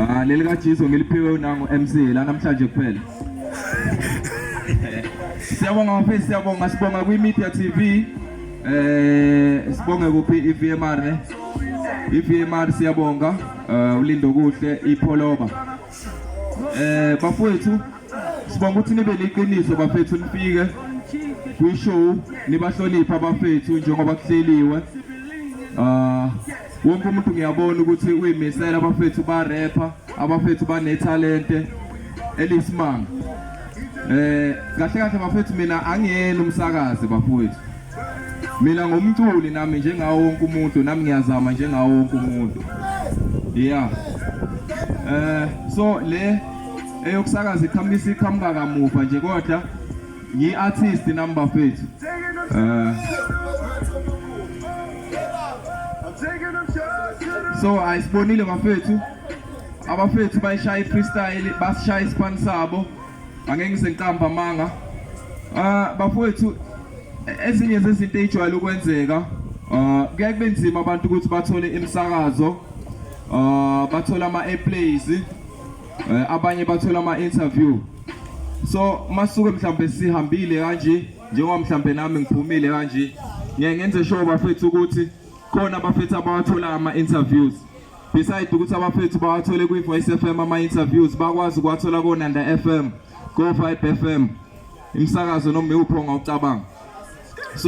Ah, leli kaJiso ngiliphiwe nangu MC la namhlanje kuphela. Siyabonga bafethu, siyabonga, sibonga kwi Media TV. Sibonge kuphi iVMR ne? iVMR siyabonga, ulindo kuhle ipholoba. Bafowethu sibonga ukuthi nibe liqiniso bafethu nifike kwi-show nibahloniphe abafethu njengoba kuhleliwe. Ah, wonke umuntu ngiyabona ukuthi uyimisela abafethu ba rapper, abafethu banethalente elisimanga. Kahle kahle bafethu mina angiyena umsakazi bafowethu. Mina ngumculi nami njengawo wonke umuntu, nami ngiyazama njengawo wonke umuntu. Yeah. So le eyokusakaza iqhamuka iqhamuka kamuva nje kodwa ngi-artist nami bafethu. So ayisibonile bafethu, abafethu bayishaya i-freestyle, basishaya isipani sabo, angeke ngize ngiqambe amanga. Bafowethu ezinye zezinto eyijwayele ukwenzeka, kuyaye kube nzima abantu ukuthi bathole imisakazo, bathole ama-airplays, abanye bathole ama-interview. So masuke mhlambe sihambile kanje, njengoba mhlambe nami ngiphumile kanje, ngiye ngenze sure bafethu ukuthi khona abafethu abawathola ama-interviews. Beside ukuthi abafethu bawathole kwi-Voice FM ama-interviews, bakwazi ukuwathola ko-Nanda FM, ko-Vibe FM, imisakazo noma iwuphi ongawucabanga.